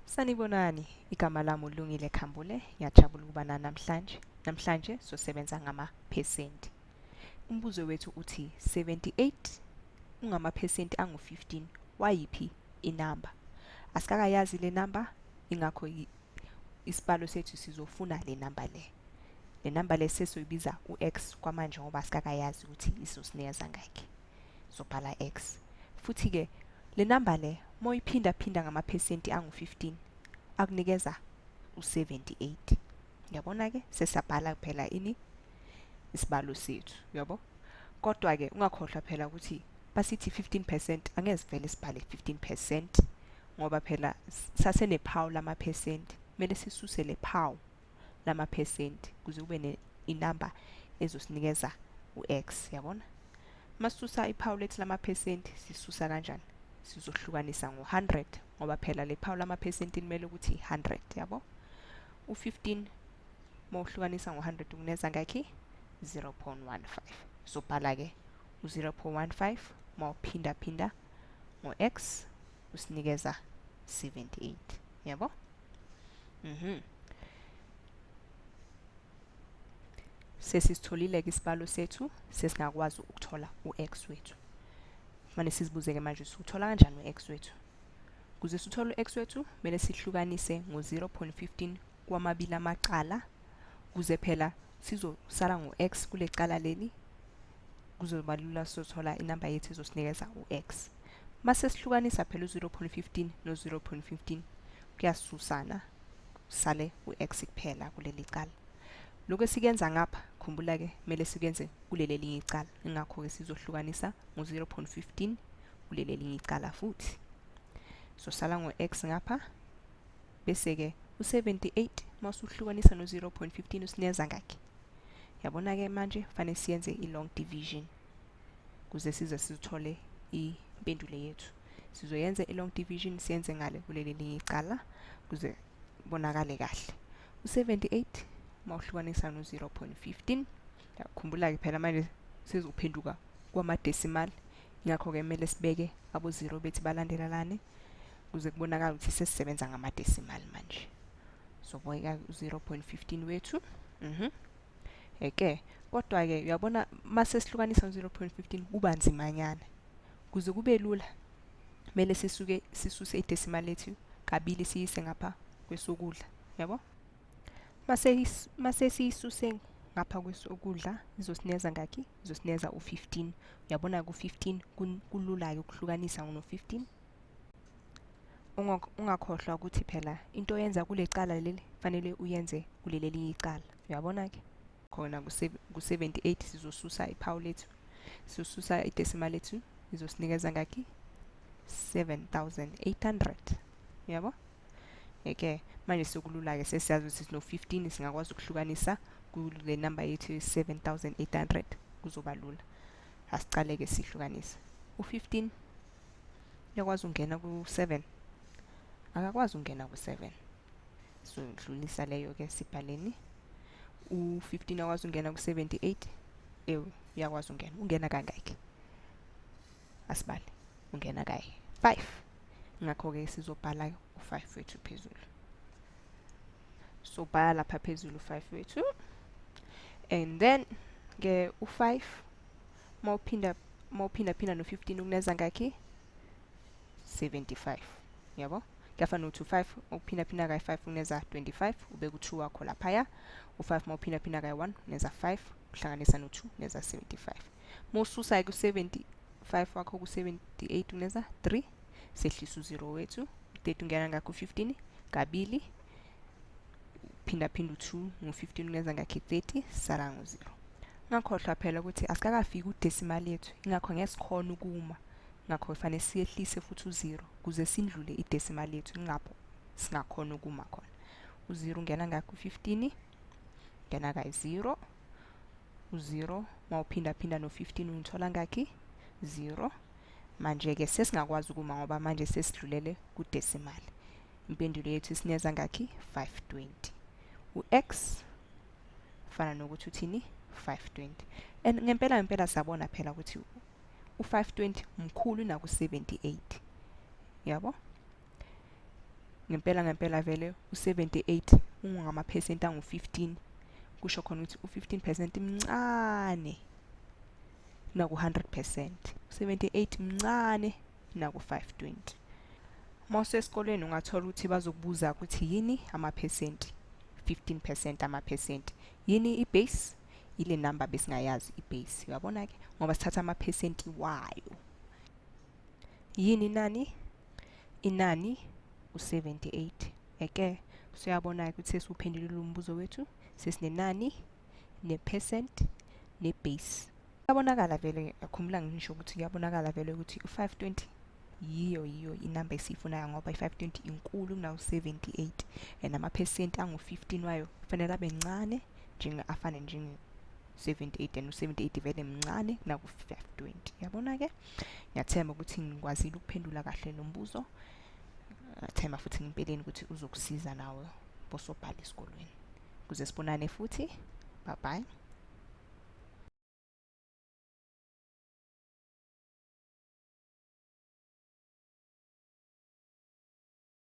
Sanibonani, igama lami uLungile Khambule, ngiyajabula ukuba nani namhlanje. Namhlanje sizosebenza ngamaphesenti. Umbuzo wethu uthi 78 ungamaphesenti angu-15 wayiphi inamba? Asikakayazi le namba, ingakho isibalo sethu sizofuna le namba le. Le namba le sesizoyibiza u-x kwamanje ngoba asikakayazi ukuthi izosinikeza ngakhi. Sobhala x. Futhi-ke le namba le uma uyiphindaphinda ngamaphesenti angu-15 akunikeza u-78. Uyabona-ke sesiyabhala phela ini isibalo sethu, uyabo? Kodwa-ke ungakhohlwa phela ukuthi basithi 15% angeke sivele sibhale 15% ngoba phela sasenephawu lamaphesenti, kumele sisuse le phawu lamaphesenti kuze kube inamba ezosinikeza u-x, yabona? Masisusa iphawu lethu lamaphesenti sisusa kanjani? Sizohlukanisa ngo-100 ngoba phela le phawu lamaphesenti limele ukuthi 100, yabo? U-15 mawuhlukanisa ngo-100 ukuneza ngakhi 0.15. Sobhala ke u-0.15 mawuphindaphinda ngo-x usinikeza 78, yabo? Sesisitholile-ke isibalo sethu, sesingakwazi ukuthola u-x wethu. Mane sizibuze-ke manje siwuthola kanjani u-x wethu? Ukuze sithole u-x wethu, kumele sihlukanise ngo-0.15 kwamabili amacala, ukuze phela sizosala ngo-x kule cala leli, kuzoba lula sizothola inamba yethu ezosinikeza u-x. Mase sihlukanisa phela u-0.15 no-0.15 kuyasusana, sale u-x kuphela kuleli cala. Lokho esikuyenza ngapha, khumbula-ke kumele sikuyenze kuleli elinye icala, ingakho-ke sizohlukanisa ngo-0.15 kuleli elinye icala futhi. Sosala ngo-x ngapha, bese-ke u-78 masuhlukanisa no-0.15 usinikeza ngakhi. Yabona-ke manje fanele siyenze i-long division kuze size sithole impendulo yethu. Sizoyenza i-long division siyenze ngale kuleli elinye icala kuze kubonakale kahle. U-78 mawuhlukanisa no-0.15, khumbula-ke phela manje sizophenduka kwama-decimal, ingakho-ke kumele sibeke abo-0 bethi balandelelane kuze kubonakale ukuthi sesisebenza ngama-decimal manje. Sobeka u-0.15 wethu. Eke kodwa-ke uyabona mase sihlukanisa ngo-0.15 kuba nzimanyana. Kuze kube lula kumele sisuke sisuse idecimal lethu kabili siyise ngapha kwesokudla, yabo? Mase siyisuse ngapha kwesokudla izosinikeza ngakhi? Izosinikeza u-15. Uyabona ku-15 kulula-ke ukuhlukanisa ngo-15. Ungakhohlwa ukuthi phela into oyenza kule cala leli fanele uyenze kuleli elinye icala, uyabona-ke? Khona ku-78 sizosusa iphawu lethu, sizosusa idecimal lethu, izosinikeza ngakhi 7800, uyabo? Eke manje sekulula-ke, sesiyazi ukuthi sino-15 singakwazi ukuhlukanisa kule namba yethu 7800, kuzoba lula. Asicale-ke sihlukanise. U-15 uyakwazi ukungena ku-7, akakwazi ukungena ku-7, sizodlulisa leyo-ke sibhaleni. U-15 uyakwazi ukungena ku-78, ewu uyakwazi ukungena. Ungena kangaki? Asibale, ungena kayi 5. Ngakho-ke sizobhala u-5 wethu phezulu. Sobhala lapha phezulu u-5 wethu, and then ke u-5 mawuphinda no-15 ukuneza ngakhi 75, yabo? Kuyafana nokuthi u-5 uphindaphinda kayi-5 ukuneza 25, ubeka u-2 wakho laphaya. U-5 mawuphindaphinda kayi-1 uneza 5, uhlanganisa no-2 uneza 75. Mawususa ku-75 wakho ku-78 uneza 3, sehlisa u-0 wethu. U-30 ungena ngakho u-15 kabili, phindaphinda u-2 ngo-15 uneza ngakho 30, sala ngo-0. Ungakhohlwa phela ukuthi asikakafiki udecimal yethu, ingakho ngeke sikhone ukuma, ngakho kufanele siyehlise futhi u-0 kuze sindlule idecimal yethu, ingapho singakhona ukuma khona. U-0 ungena ngakho u-15, ungena kayi-0. U-0 mawuphindaphinda no-15 ungithola ngakhi 0. Manje-ke sesingakwazi ukuma ngoba manje sesidlulele kudecimal. Impendulo yethu isineza ngakhi 520. U-x fana nokuthi uthini 520. And ngempela ngempela sabona phela ukuthi u-520 mkhulu naku-78, yabo? Ngempela ngempela vele u-78 ungamaphesenti angu-15, kusho khona ukuthi u-15% mncane naku-100%, u-78 mncane naku-520. Uma usesikoleni ungathola ukuthi bazokubuza ukuthi yini amaphesenti, 15% amaphesenti, yini i-base, ile number besingayazi i-base, uyabona-ke ngoba sithatha amaphesenti wayo. Yini inani? Inani u-78. Eke usuyabona-ke ukuthi sesiwuphendulile umbuzo wethu, sesinenani ne-percent ne-base. Kuyabonakala vele, akhumbula ngisho ukuthi kuyabonakala vele ukuthi u-520 yiyo inamba esiyifunayo, ngoba i-520 inkulu kunawu-78 and amaphesenti angu-15 wayo kufanele abe ncane njenge afane njenge-78, and u-78 vele mncane kunaku-520. Uyabona-ke, ngiyathemba ukuthi ngikwazile ukuphendula kahle lo mbuzo. Ngathemba futhi ngempeleni ukuthi uzokusiza nawe bosobhala esikolweni. Kuze sibonane futhi, bye bye.